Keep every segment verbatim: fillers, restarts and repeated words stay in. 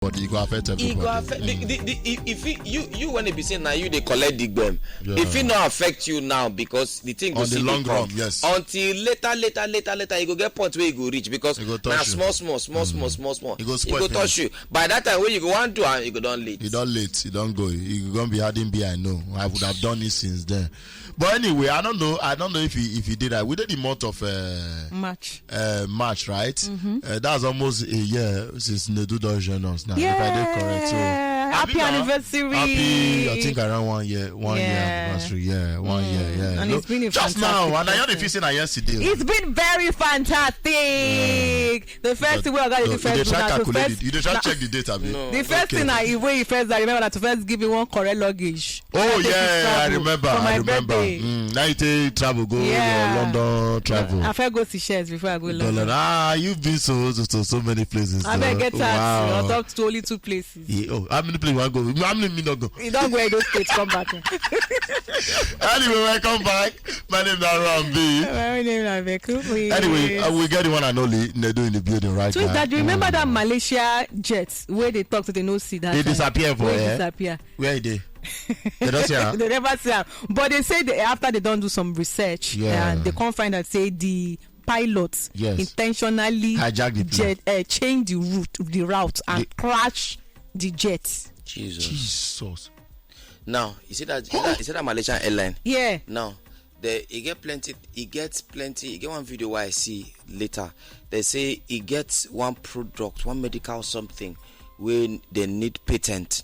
But e go affect everybody. E go affect the, the, the, if, if you, you, you when e be say na you dey collect the gbem, yeah, if it no affect you now because the thing go on the long run, yes, until later, later, later, later, e go get point where e go reach because na small, small, small, small, small, small. E go spoil, e go touch you. By that time when you go want to, and you go don late. You don late. You don go. You go be hiding behind. No, I would have done it since then. But anyway, I don't know. I don't know if he if he did that. We did the month of uh, March. Uh, March, right? Mm-hmm. Uh, that's almost a year since Nedu don join us now. Yeah. If I did correct, so happy anniversary. Happy, I think around one year, one yeah. year anniversary. Yeah, one mm. year. Yeah. And no, it's been a just now, and I only feel saying yesterday. It's been very fantastic. Yeah. The first thing we are going to first do now to first. You dey try check the date, abi? No. The first okay. thing I, when you first, I remember that to first give me one correct luggage. Oh yeah, I remember. I remember. Mm, now you take travel go yeah. London travel. I first go Seychelles before I go London. London. Ah, you've been so so so, so many places. I bet get taxi wow. Or talk to only two places. Yeah, oh, how many places you go? How many minutes go? You don't go those states. Come back. Anyway, welcome back. My name is Aaron B. My name is Abeku. Please. Anyway, uh, we get the one and only Nedu in the building right so now. So that you remember mm. that Malaysia jet where they talk to the no see that it disappear for eh? Disappear. Where they? They don't see her. They never see her. But they say they, after they don't do some research, yeah. And they can't find out say the pilot yes. intentionally hijacked the jet, uh, changed the route, the route and the, crashed the jet. Jesus. Jesus. Now you see that you see that, you see that Malaysian airline. Yeah. Now they e get plenty e get plenty e get one video wey I see later. They say e get one product, one medical something wey they need patent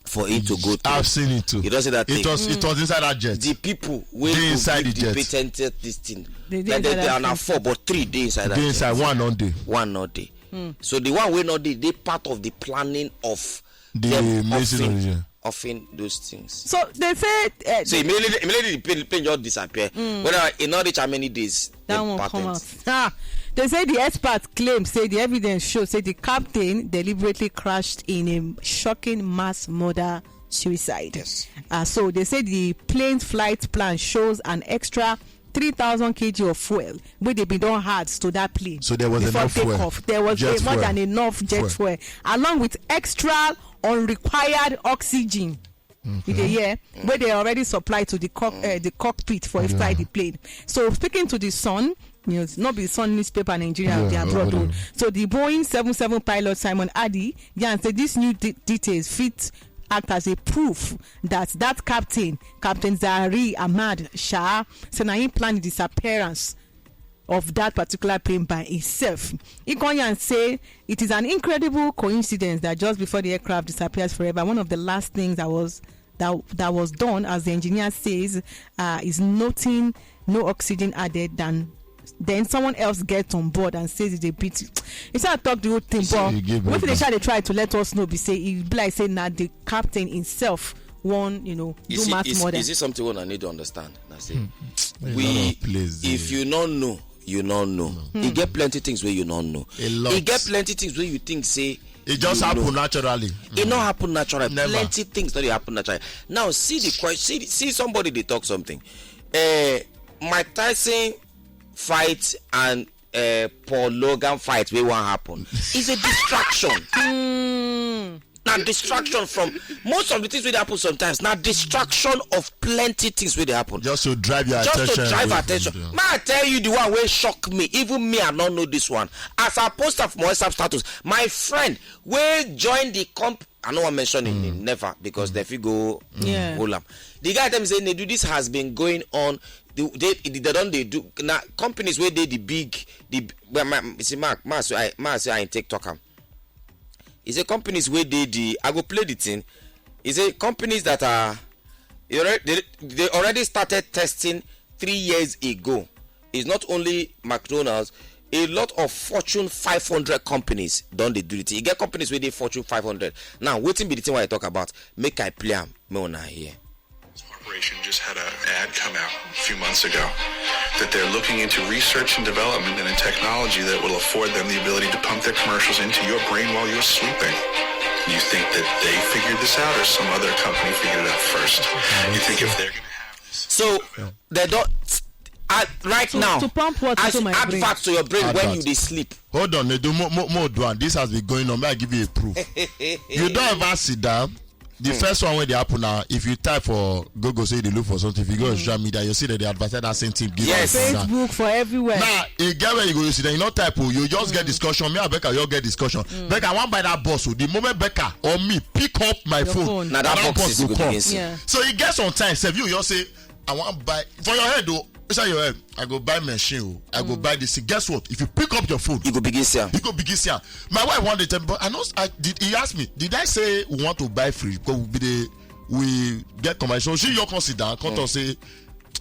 for it to go through. I've seen it too. You don't see that it thing? Was it was inside that jet. The people wey dey inside the jet patented this thing. They dey like inside they, they are now four, but three dey inside that. Dey inside jet. One not dey. One not dey. Mm. So the one wey not dey dey part of the planning of the them missing offing, origin. Offing those things. So they say. Uh, so immediately, immediately the plane, plane just disappear. Mm. Whether e not reach how many days, that one patent. Come out. Ah, they say the experts claim say the evidence shows say the captain deliberately crashed in a shocking mass murder suicide. Yes. Uh, so they say the plane's flight plan shows an extra three thousand kilograms of fuel wey they bin don add to that plane. So there was before enough fuel. There was jet a, more fuel. Than enough jet fuel. Fuel, along with extra unrequired oxygen. Okay. You dey hear? Wey they already supply to the cock, uh, the cockpit for inside the plane. So speaking to the Sun, you know, not be Sun newspaper Nigeria, yeah, they abroad. So the Boeing seven seven pilot Simon Addy, yeah, say this new de- details fit act as a proof that that captain, Captain Zahari Ahmad Shah, say na him plan the disappearance of that particular plane by himself. Ikonyan say it is an incredible coincidence that just before the aircraft disappears forever, one of the last things that was that that was done, as the engineer says, uh, is noting no oxygen added than then someone else gets on board and says it's a bit. It's not talk the whole thing, but what they try to try to let us know be say it be like say now the captain himself won, you know, do mass murder. Is it something one I need to understand? I say, hmm. We, if you don't know, you don't know. No. E get plenty things where you don't know. A lot. E get plenty things where you think say it just happen naturally. It not happen naturally. Never. Plenty things don't happen naturally. Now see the question. See, see somebody they talk something. Uh, Mike Tyson fight and uh, Paul Logan fight wey wan happen is a distraction. Mm. Na distraction from most of the things wey dey happen sometimes. Na distraction of plenty things wey dey happen. Just to drive your just attention. Just to drive attention. Yeah. May I tell you the one wey shock me? Even me, I no know this one. As I post am for my WhatsApp status, my friend wey join the comp I no wan mention him name, never, because they fit go hold am. The guy tell me say, Nedu, this has been going on. They, they, they don dey do na companies wey dey the big the well, my, see Mark, Mark say I Mark say I take talk am. He say companies wey dey the I go play the thing. He say companies that are you already they, they already started testing three years ago. It's not only McDonald's, a lot of Fortune five hundred companies don dey do it. You get companies wey dey Fortune five hundred. Now, wetin be the thing wey I talk about? Make I play am, make una hear. Corporation just had an ad come out a few months ago that they're looking into research and development and a technology that will afford them the ability to pump their commercials into your brain while you're sleeping. You think that they figured this out or some other company figured it out first? You think if they're going to have this. So, they don't. at right to, now to pump water as to my brain. Advert to your brain when Advert. You dey sleep. Hold on, Nedu, mo mo mo do am. This has been going on. May I give you a proof? You don't ever sit down. The first one when they happen now, if you type for Google, say they look for something, if you go on social media, you see that they advertise that same thing. Give Yes. us that. Facebook for everywhere. Now, e get where you go, you sit down, you no type, oh, you just get discussion. Me, I Becca, you get discussion. Becca, I want buy that bus. Oh. The moment Becca or me pick up my Your phone, phone. Na that box bus is go go come. begin sing. Yeah. So e get sometimes, if you just say, I want buy for your head, oh, inside your head, I go buy machine, oh, I go buy this thing. Guess what? If you pick up your phone, You go begin see am. you go begin see am. My wife one day tell me, but I know I did. He asked me, did I say we want to buy fridge because we be the we get commercial? She just come sit down, come talk say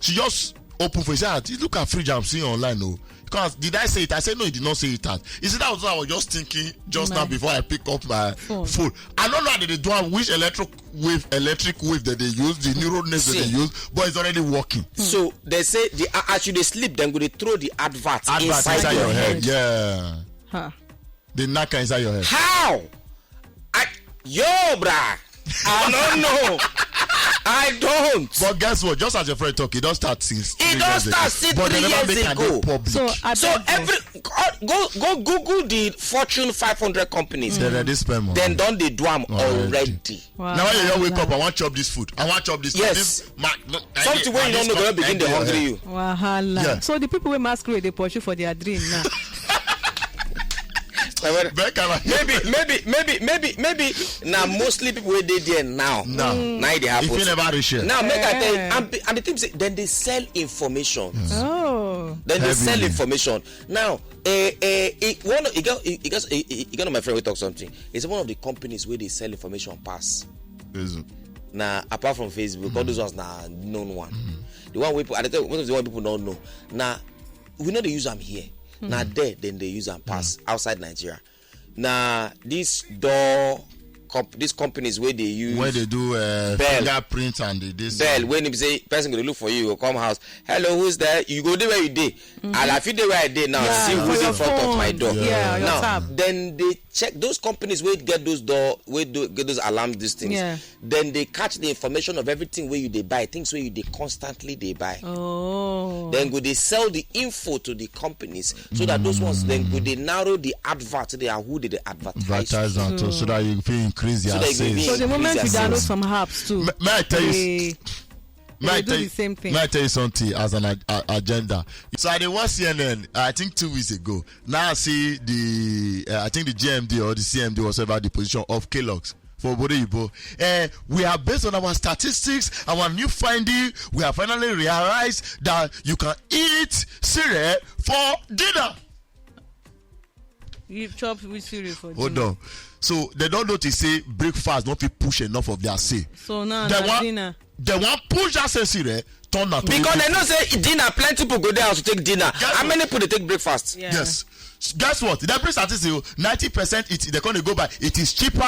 she just open for. She said, "Ah, look at fridge I'm seeing online, oh." Because did I say it? I said no, he did not say it. Out. He said that was what I was just thinking just now My before I pick up my phone. Phone. I don't know how they do am, which electric wave, electric wave that they use, the neural nets that they See. Use, but it's already working. So they say the uh, as you dey sleep, dem go dey throw the advert, Advert inside, your head. Yeah. Ha. The knacker inside your head. How? I, yo, bra. I don't know. I don't. But guess what? Just as your friend talk, it don't start since. It three don't years start ago. since But three they never years make am ago. Public. So I So beg you. Every go go go Google the Fortune five hundred companies. They already spend money. Then don't they do am Already. Already? Wow. Now when you wake up, I want chop this food. I want chop this. Yes. Food. This, ma, no, I Something dey- wey I you no dey know go stop- begin I dey dey- hungry you. Wahala. Yeah. So the people wey masquerade dey pursue for their dream now. Becca, like- Maybe maybe maybe maybe maybe na mostly people wey dey there now. Now. Na e dey happen. If you never reach here. Now make I tell you, Eh. and, be- and the thing say then they sell information. Oh. Then they sell Heavily. Information. Now, eh, eh, it, one of- it got it, it got it, it got my friend we talk something. It's one of the companies where they sell information pass. Yes. Now, apart from Facebook, all those ones na known one. The one we people, I tell most of the one people don't know. Now, we know they use them here. Now there, then they use them pass outside Nigeria. Now this door, comp- these companies where they use Where they do uh, Bell. Fingerprint and the, this. Bell when him say person go dey look for you, you go come house. Hello, who's there? You go there where you dey. And I fit dey where I dey now. Yeah, See for who's your in front of phone. My door. Yeah, your Now, tab. Then they check those companies where get those door, where do, get those alarms, these things. Yeah. Then they catch the information of everything where you they buy, things where you they constantly they buy. Oh. Then go they sell the info to the companies so that those ones then go they narrow the advert. They are who they, they advertise. Advertise To. and to, so that you can increase So your that you sales. can So the moment you Increase download access. Some apps too. May, may I tell you? They, May I they do tell the you- same thing. May I tell you something as an ag- a- agenda? So I dey watch C N N. I think two weeks ago. Now I see the uh, I think the G M D or the C M D, whatever the position of Kellogg's for Obodo Yibo. Uh, we have, based on our statistics, our new finding, we have finally realized that you can eat cereal for dinner. You chop with cereal for Hold dinner. On. So they don't notice say breakfast don't fit push enough of their say. So now They na want dinner. They want push that same cereal turn na to Because eat they it. Know say dinner, plenty people go there to take dinner. Guess How what? Many people they take breakfast? Yeah. Yes. Guess what? They bring statistics. Oh, ninety percent it they gonna go by. It is cheaper.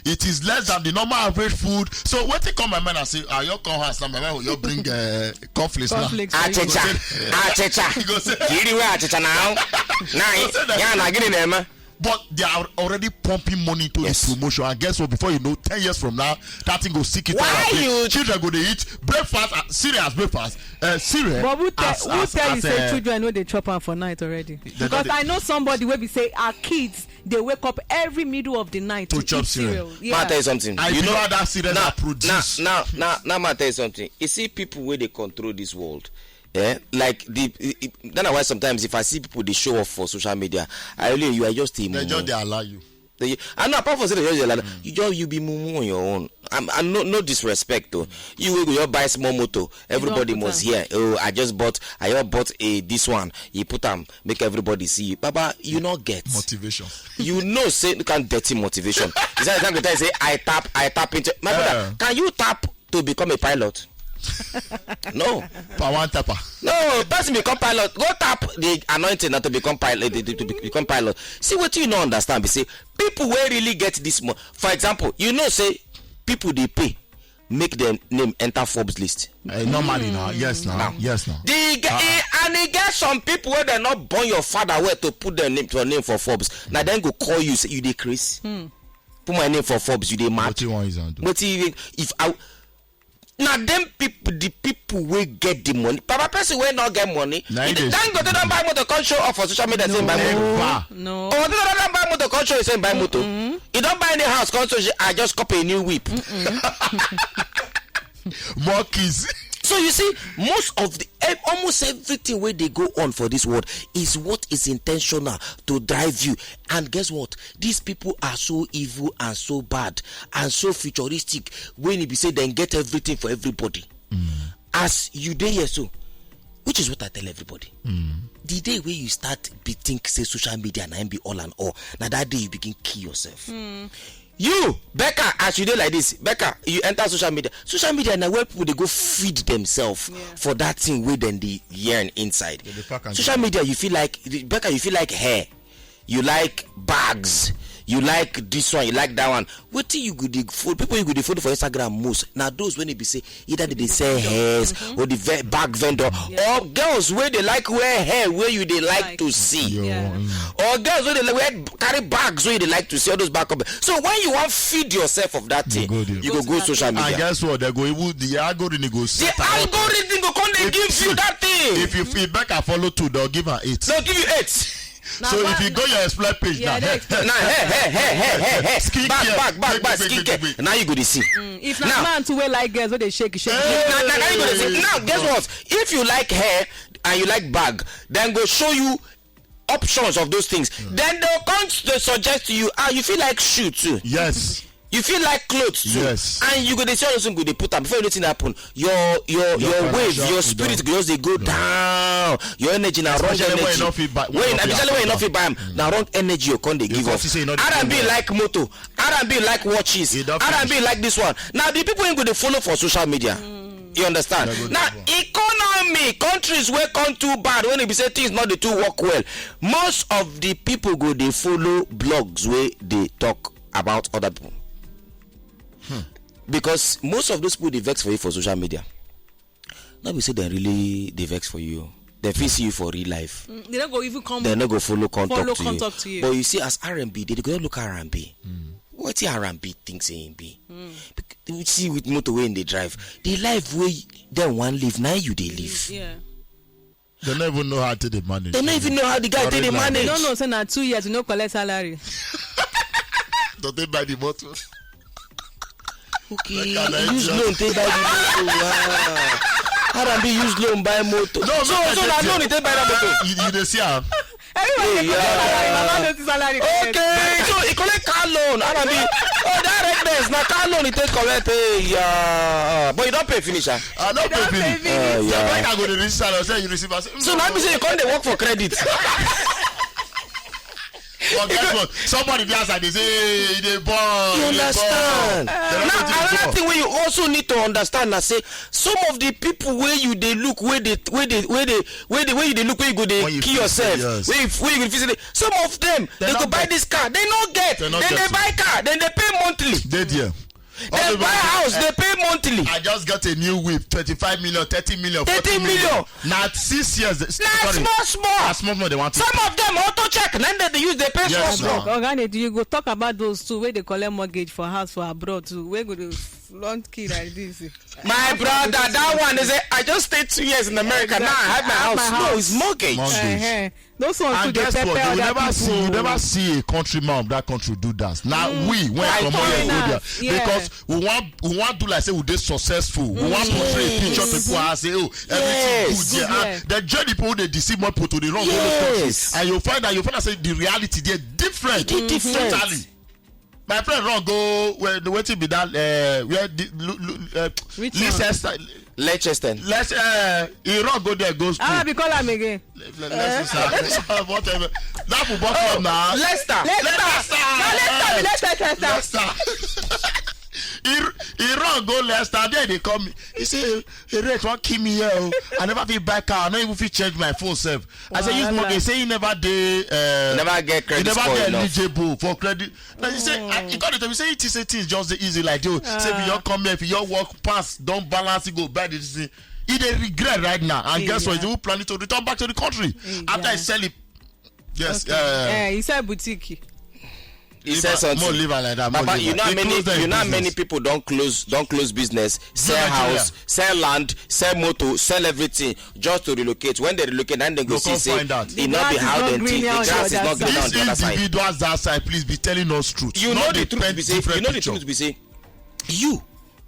It is less than the normal average food. So what they come my mind and say, "Are you come house now? My wife will you bring uh, cornflakes now?" Conflict. Achicha, achicha. He go say- Kiri we achicha now. Now, Go say that- yeah, na gini na ema. But they are already pumping money into Yes. This promotion. And guess what? Before you know, ten years from now, that thing go stick it. Why Our you- Children go they eat breakfast, uh, cereal as breakfast, uh, cereal. But who tell as, who as, tell you as, say uh, children no dey chop am for night already? don't Because dey- I know somebody wey be say our kids dey wake up every middle of the night To to, chop eat cereal. cereal. Yeah. Ma tell you something. I You know know how that cereal now, are produced. Now, now, now, now, ma tell you something. You see people where they control this world. Eh? Like the it- it- that's why sometimes if I see people they show off for social media, I really you are just a They mumu. Just they allow you. They, I know apart from say they just allow you just you be mumu on your own. I'm I no no disrespect though. You will go your buy small motor. Everybody put must am. Hear. Oh, I just bought. I just bought a this one. You put them, make everybody see you. Baba, you not get. Motivation. You know, say you can't dirty motivation. Is that time to tell you say I tap, I tap into my brother? Yeah. Can you tap to become a pilot? No. Power tapper. No, person become pilot. Go tap the anointing not to become pilot. To, to, to become pilot. See what you know understand. Be say people where really get this money. For example, you know say people they pay make their name enter Forbes list. Uh, normally now, yes now, yes now. The, ah. And e get some people where they not born your father where to put their name to your name for Forbes. Now then go call you say you dey craze. Hmm. Put my name for Forbes, you dey mad. What you want is do? But if, if I Na dem people, the people wey get the money. Papa, person wey no get money, Na e him dey dangote don buy motor, come show off for social media say him buy motor. Never. No. Or the other don buy motor, come show say him buy motor. He don buy any house, come show say I just cop a new whip. Monkeys. So you see, most of the ev- almost everything wey dey go on for this world is what is intentional to drive you. And guess what? These people are so evil and so bad and so futuristic. When e be say dem get everything for everybody, as you dey here so, which is what I tell everybody. The day wey you start be think say social media na im be all and all, na that day you begin kill yourself. You, Becca, as you dey like this, Becca, you enter social media. Social media na where people dey go feed themselves for that thing wey dem dey yearn inside. Social media, you feel like, Becca, you feel like hair, you like bags, you like this one, you like that one. Wetin you go dey follow? People you go dey follow for Instagram most na those wey e be say either they dey sell hairs or the ve- bag vendor, or girls wey dey like wear hair wey you dey like to see, or girls wey dey like wear, carry bags wey you dey like to see, all those bag company. So when you wan feed yourself of that thing, you go go social media. And guess what? They go even, the algorithm go set am up. Algorithm go come dey give you that thing. If you feel Becca follow too, they'll give her eight. They'll give you eight. So if you go your explore page now, na hey hey hey hey hey hey hey, skin back care, back back back, skin care. Now you go dey see. If na man too wey like girls wey dey shake shake. Na na you go dey see. Now guess what? If you like hair and you like bag, then go show you options of those things. Then they'll come to suggest to you, ah, you feel like shoe too. Yes. You feel like clothes too. Yes. And you go dey see all those things go dey put am. Before anything happen, your your your wave, your spirit go just dey go down. Your energy na wrong energy. When especially when you no fit buy am, na wrong energy you come dey give off. R and B like motor, R and B like watches, R and B like this one. Now the people wey go dey follow for social media. You understand? Now economy, countries wey come too bad when e be say things no dey too work well, most of the people go dey follow blogs wey dey talk about other people. Because most of those people dey vex for you for social media. No be say dem really dey vex for you. Dem fit see you for real life. They no go even come. Dem no go follow come talk to you. But you see, as R and B, they go look R and B. Wetin R and B think say him be? Bec- You see, with motor wey him dey drive, the life wey dem wan live, na you dey live. Yeah. They don't even know how to they manage. They don't even know how the guy take dey manage. They don't know say na two years you no collect salary. Don't they buy the motor? Okay, use loan take buy the motor. Wow. R and B use loan buy motor. No, so so na loan take buy that motor. You, you dey see am. Everybody dey collect salary, mama no see salary. Okay, so he collect car loan, R and B. Oh, that red Benz na car loan he take collect. Hey, yeah. But you don pay finish, ah. I don pay finish. Uh, yeah. So when I go dey reach salary, say you receive am. So na be say you come dey work for credit. But guess what? Somebody dey outside dey say, "Hey, e dey burn." You understand? Now another thing wey you also need to understand na say some of the people wey you dey look, wey dey wey dey wey dey wey dey wey you dey look, wey you go dey kill yourself, wey you wey you go feel say some of them they go buy this car, they no get, then they buy car, then they pay monthly. Dey there. Dem buy house, dey pay monthly. I just get a new whip, twenty-five million, thirty million, forty million. Thirty million. Na six years. Na small small. Na small small they want to. Some of them auto check, na dem dey use dey pay small small. Yes, na. Oga Nedi, you go talk about those two wey dey collect mortgage for house for abroad too, wey go dey flaunt key like this. My brother, that one dey say, I just stayed two years in America. Now I have my house. No, it's mortgage. Mortgage. Those ones too dey pepper other people. And guess what? You will never see, you never see a country man of that country do that. Now we, when I come here, go there because we want, we want do like say we dey successful. We want portray a picture to people and say, oh, everything good there. And the journey people dey deceive more people to the wrong country, and you find out, you find out say the reality dey different. Totally. My friend run go where the wetin be that uh, where the lu, lu, uh, Which Leicester. Leicester. Leicester. Uh, he run go there go school. Ah, be call am again. Le, le, Leicester. Whatever. That football club na. Leicester. Leicester. Leicester. Na Leicester be Leicester. Leicester. Leicester. He he run go Leicester. There they call me. He say, "Hey, Rate wan kill me here o. I never fit buy car. I no even fit change my phone sef." I say, "Use mortgage." Say he never dey. Uh, never get credit score enough. He never dey eligible for credit. Na he say, I, he come dey tell me say he think say things just dey easy like this. Say if you come here, if you work pass, don balance, you go buy this thing. He dey regret right now, and guess what? He even planning to return back to the country after he sell it. Yes, okay. Yeah, yeah, yeah. Eh, he sell boutique. He said something. More leave am like that. Papa, you know how many, you know how many people don close, don close business, sell house, sell land, sell motor, sell everything just to relocate. When they relocate, then they go see say e no be how dem think. The grass is not green on the other side. These individuals that side, please be telling us truth. You know the truth be say, you know the truth be say, you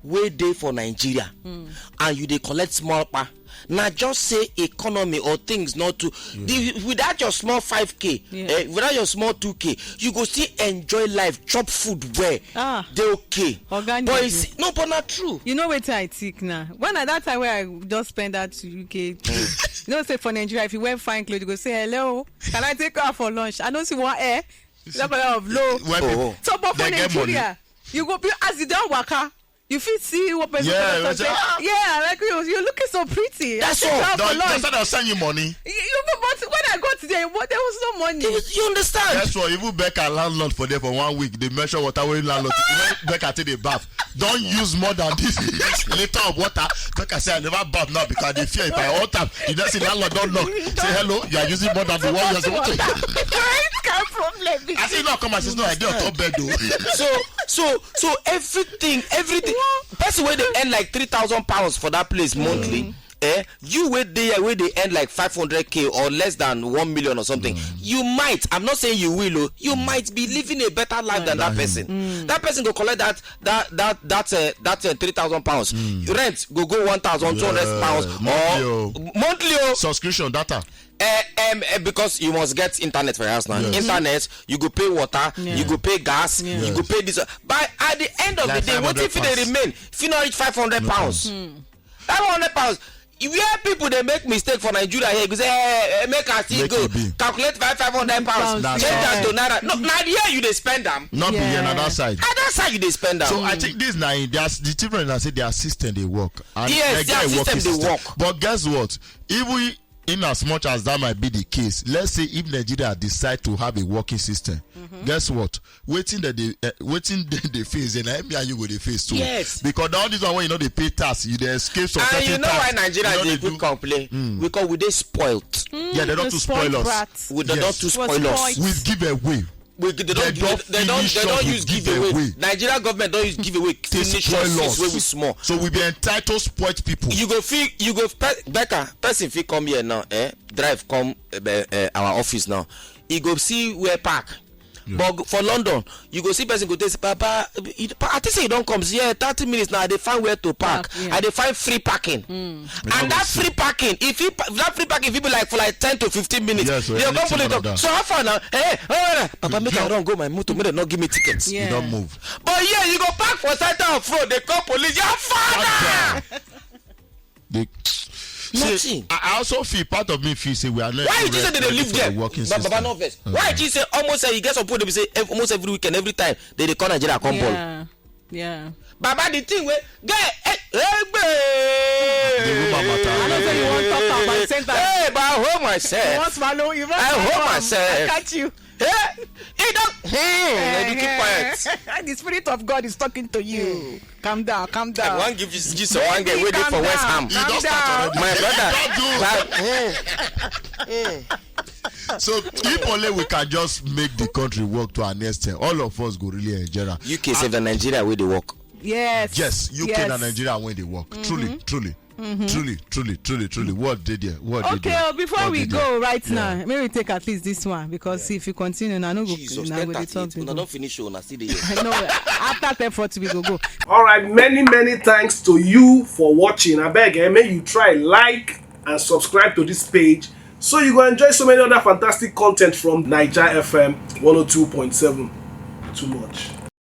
wey dey for Nigeria and you dey collect small pa, na just say economy or things not too the, without your small five k, eh, without your small two k, you go still enjoy life, chop food well, ah, dey okay. But it's, no, but na true. You know wetin I think now? When I, that time where I just spend that U K trip, you know say for Nigeria, if you wear fine clothes, you go say, "Hello, can I take you out for lunch?" I don't see one air. That kind of low. So, but for Nigeria, you go be as you don waka, you fit see what person. Yeah, like you, you're looking so pretty. That's all. That's why they'll send you money. You, you go, but when I got there, what, there was no money. You understand? That's why even Becca landlord for there for one week. They measure water when landlord when Becca take the bath. Don't use more than this liter of water. Becca say I never bath now because they fear if I hot up. You don't see landlord don't knock. Say hello. You are using more than the one you're supposed to. What kind of problem? I say no, come and say no. I dey on top bed though. So so so everything, everything. Person wey dey earn like three thousand pounds for that place monthly, eh, you wey dey here wey dey earn like five hundred k or less than one million or something, you might, I'm not saying you will o, you might be living a better life than that person. That person go collect that that that that uh, that uh, three thousand pounds. Rent go go one thousand two hundred pounds or monthly o. Subscription data. Eh, um, eh, because you must get internet for your house now. Internet, you go pay water, you go pay gas, you go pay this. But at the end of the day, what if they remain? If you not reach five hundred pounds, five hundred pounds. Where people dey make mistake for Nigeria here, you go say, eh, eh, make I still go calculate five five hundred pounds, change that to naira. No, na here you dey spend am. Not be here, na that side. Na that side you dey spend am. So I think this na their the difference. I say their system dey work. And yes, their system dey work. But guess what? Even in as much as that might be the case, let's say if Nigeria decide to have a working system, guess what? Wetin dem dey, eh, wetin dem dey face, and me and you go dey face too. Yes. Because all this one wey you no dey pay tax, you dey escape some certain tax. And you know why Nigeria dey quick complain? Because we dey spoilt. Yeah, they don too spoil us. We dey don too spoil us. We give away. We, they don't, they don't, they don't, they don't use give away. Nigeria government don't use give away. Finish us since when we small. So we be entitled spoilt people. You go feel, you go pe- Becca, person fit come here now, eh? Drive come, eh, be- eh, our office now. He go see where park. But for London, you go see person go tell say, "Papa, you- pa- I think say you don't come. Yeah, thirty minutes now. They find where to park. I dey find free parking." And that free parking, if he pa- that free parking, if he be like for like ten to fifteen minutes, yes, they come put it up. So how far now? Hey, oh, Papa, make I run go my motor, make dem not give me tickets. You don't move. But yeah, you go park for center of road. They call police. Your father. They, see, I I also feel part of me feel say we are not. Why you think say they dey live there? Baba no vex. Why you think say almost say you get some people dey say ev- almost every weekend, every time they dey call Nigeria come ball. Yeah. Yeah. Baba, the thing wey get eh, egbe. The woman matter. I don't say you want talk about the same time. Hey, but I hold myself. You want swallow? You want I hold myself. I catch you. Hey, he don't. Hmm, you keep quiet. The spirit of God is talking to you. Calm down, calm down. I wan give you Jesus one girl wey dey for West Ham. You don start already. My brother. So if only we can just make the country work to an extent, all of us go really enjoy am. U K sef na Nigeria wey dey work. Yes. Yes, U K na Nigeria wey dey work. Truly, truly. Truly, truly, truly, truly. What dey there? What dey there? Okay, oh, before we go right now, make we take at least this one, because if you continue, na no go Jesus, na go dey talk. Una don finish show, una still dey here. No, after ten forty we go go. All right, many many thanks to you for watching. Abeg, eh, make you try like and subscribe to this page so you go enjoy so many other fantastic content from Naija F M one oh two point seven. Too much.